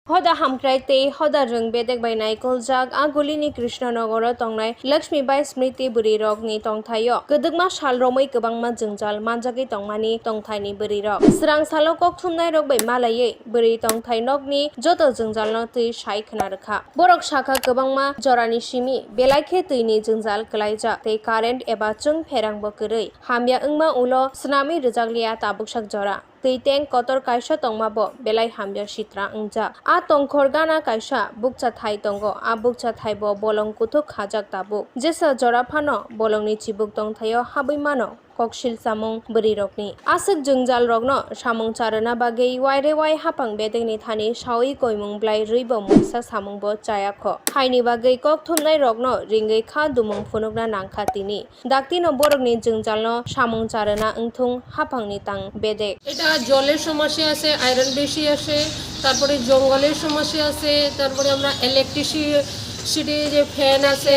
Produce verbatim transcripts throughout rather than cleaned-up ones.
Hoda hamkrai tei hoda rwng bedek bai naikoljak a gulini Krishnanogoro tongnai Lakshmi Bai Smriti bwrwirokni tongthaio kwdwkma sal romwi kwbangma jwngjal manjagwi tongmani tongthaini bwrwirok. Swrang salo kokthumnairok bai malaiwi bwrwi tongthai nokni joto jwngjalno twi sai khna rwkha. Borok sakha kwbangma jorani simi belai khe twini jwngjal kwlaijak tei current eba chwng pherangbo kwrwi hamya wngma ulo swnamwi rwjakliya tabuksak jora. Twi tank kotor kaisa tongma bo belai hamya sitra wngjak. A tongkhor gana kaisa bukcha thai tongo. A bukcha thai bo bolong kuthuk khajak tabuk. Jesa jora phano bolongni chibuk tongthaio habwi mano koksil chamung bwrwirokni. Aswk jwngjal rokno samung charwna bagwi waire wai haphang bedekni thani sawi koimung blai rwi bo mungsa samung bo chaya kho. Haini bagwi kok thumnai rokno ringwi kha dumung phunukna nangkha tini. Daktino borokni jwngjalno samung charwna wngthung haphangni tang bedek. এটা জলের সমস্যা আছে, আয়রন বেশি আসে, তারপরে জঙ্গলের সমস্যা আছে, তারপরে আমরা ইলেকট্রিসিটি যে ফ্যান আছে,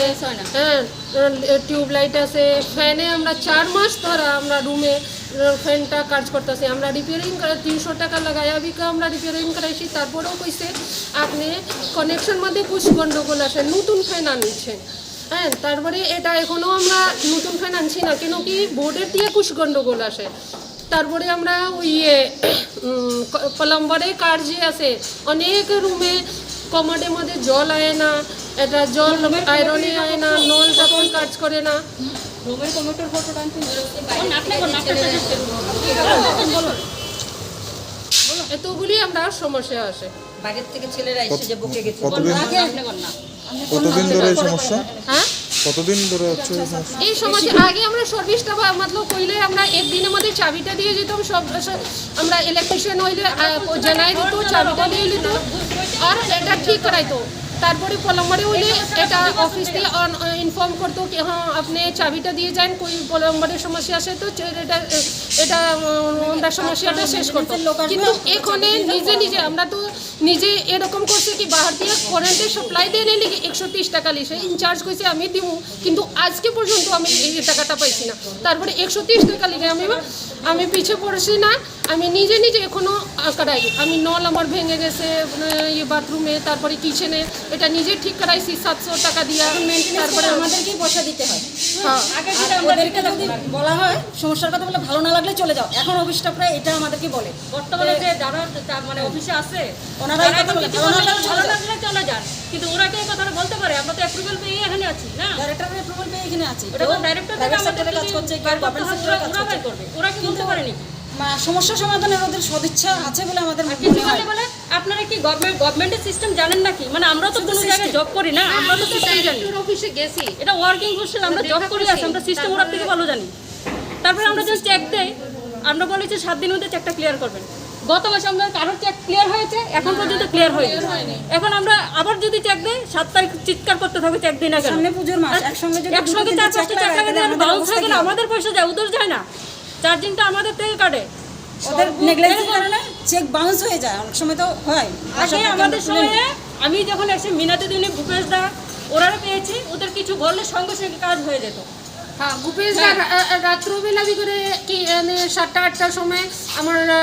হ্যাঁ, টিউবলাইট আছে, ফ্যানে আমরা চার মাস ধরে আমরা রুমে ফ্যানটা কাজ করতেছে। আমরা রিপেয়ারিং করে তিনশো টাকা লাগাই, আবিকা আমরা রিপেয়ারিং করাইছি, তারপরেও কইছে আপনি কানেকশন মধ্যে কুছ গন্ডগোল আছে, নতুন ফ্যান আনছেন। হ্যাঁ, তারপরে এটা এখনো আমরা নতুন ফ্যান আনছি না, কেন কি বোর্ডের দিয়ে কুছ গন্ডগোল আছে। তারপরে আমরা ওই ইয়ে, উম, ক-, প্লাম্বারের কাজ যে আছে, অনেক রুমে কমোডের মধ্যে জল আয় না, এটা জল আয়রনে আয় না, নল তখন কাজ করে না। রুমের কমিটির ফটো টানতে এতগুলি আমরা সমস্যা আছে। বাইরের থেকে ছেলেরা এসে কত-, যে বকে গেছে। কতদিন, কতদিন ধরে এই সমস্যা? হ্যাঁ? কতদিন ধরে হচ্ছে এই সমস্যা? এই সমস্যা আগে আমরা সার্ভিসটা বা মতলব কইলে আমরা একদিনের মধ্যে চাবিটা দিয়ে যেতাম, সব, সব আমরা ইলেকট্রিশিয়ান হইলে, আহ, ও জানাই দিত, চাবিটা দিয়ে দিত, আর এটা ঠিক করাইতো। তারপরে প্লাম্বারে হইলে এটা অফিস দিয়ে ইনফর্ম করতো কি, হ্যাঁ, আপনি চাবিটা দিয়ে যান, কই প্লাম্বারের সমস্যা আছে তো চে-, এটা, এটা, উম, আমরা সমস্যাটা শেষ করতো। কিন্তু এখানে নিজে নিজে আমরা তো নিজে এরকম করছে কি, বাহার দিয়ে কারেন্টের সাপ্লাই দেয় নাই নাকি, একশো তিরিশ টাকা লিছে, ইনচার্জ কইছে আমি দিমু, কিন্তু আজকে পর্যন্ত আমি এই টাকাটা পাইছি না। তারপরে একশো তিরিশ টাকা লিখে আমি, আমি পিছে পড়ছি না, আমি নিজে নিজে এখনো আঁকড়াই। আমি নল আমার ভেঙে গেছে, উম, ইয়ে বাথরুমে, তারপরে কিচেনে, এটা নিজে ঠিক করাইছি সাতশো টাকা দিয়া। এখন মেইনটেনেন্স তারপরে করে আমাদেরকেই পয়সা দিতে হয়। হ্যাঁ। আর ওদেরকে যদি বলা হয় সমস্যার কথা বলে, "ভালো না লাগলে চলে যাও", এখন অফিস স্টাফরা এটা আমাদেরকে বলে। বর্তমানে যে যারা তা-, মানে অফিসে আছে, ওনারা এই তারা কথা এখন বলে, কিছু "ভালো না বললে লাগলে চলে ভালো যাও।" লাগলে চলে যান, কিন্তু ওরা কি এই কথাটা বলতে পারে? আমরা তো অ্যাপ্রুভাল পেয়ে এখানে আছি, না? ডাইরেক্টরের অ্যাপ্রুভাল পেয়ে এখানে আছি। ওটা তো কেউ ডাইরেক্টর থেকে প্রাইভেট আমাদের সেক্টরে যদি কাজ করছে, কেউ বার করতে গভর্নমেন্ট হয়, সেক্টরে ওরা কাজ ওরা করছে। বার করবে। ওরা কি কিন্তু বলতে পারে নাকি? মা-, সমস্যার সমাধানের ওদের সদিচ্ছা আছে বলে আমাদের আর মনে কিছু হয়। বলতে বলে, আপনারা কি গভর্নমেন্ট, গভর্নমেন্টের সিস্টেম জানেন নাকি? মানে আমরা তো শুধু কোনো জায়গায় সিস্টেম। জব করি না, আমরা তো আমরা তো সিস্টেম জানি। ডাইরেক্টর অফিসে গেছি। এটা ওয়ার্কিং করছে, আমরা ওদের জব দেখা করি আছি, হয়েছে। আমরা সিস্টেম ওরা থেকে তারপরে ভালো জানি। তারপরে আমরা জাস্ট চেক দেই, আমরা বলি যে সাত দিনের মধ্যে চেকটা ক্লিয়ার করবেন। গত মাসে আমরা কারোর চেক ক্লিয়ার হয়েছে, এখন পর্যন্ত ক্লিয়ার হয়নি। এখন আমরা আবার যদি চেক দেই, সাত তারিখ চিৎকার করতে থাকবে, চেক দিই না কেন? সামনে পুজোর মাস, আর একসঙ্গে যদি একসঙ্গে দুটো তিনটে চার পাঁচটা চেক চেক লাগায়, লাগায়, তাহলে আমাদের আমাদের অবস্থা পয়সা কি যায়, হবে? আমাদের পয়সা যায়, ওদের যায় না। চার্জিংটা আমাদের থেকে কাটে। ওদের নেগলিজেন্সের কারণে চেক বাউন্স হয়ে যায়, অনেক সময় তো হয়। আগে আমাদের সময়ে আমি যখন এসে মিনাতে দিনে ভূপেশ দা ওনারা পেয়েছি, ওদের কিছু বললে সঙ্গে সঙ্গে কাজ হয়ে যেত। হ্যাঁ, ভূপেশ দা রা-, আ, আ, রাত্রবেলা ভিতরে কি, মানে, সাতটা আটটার সময় আমার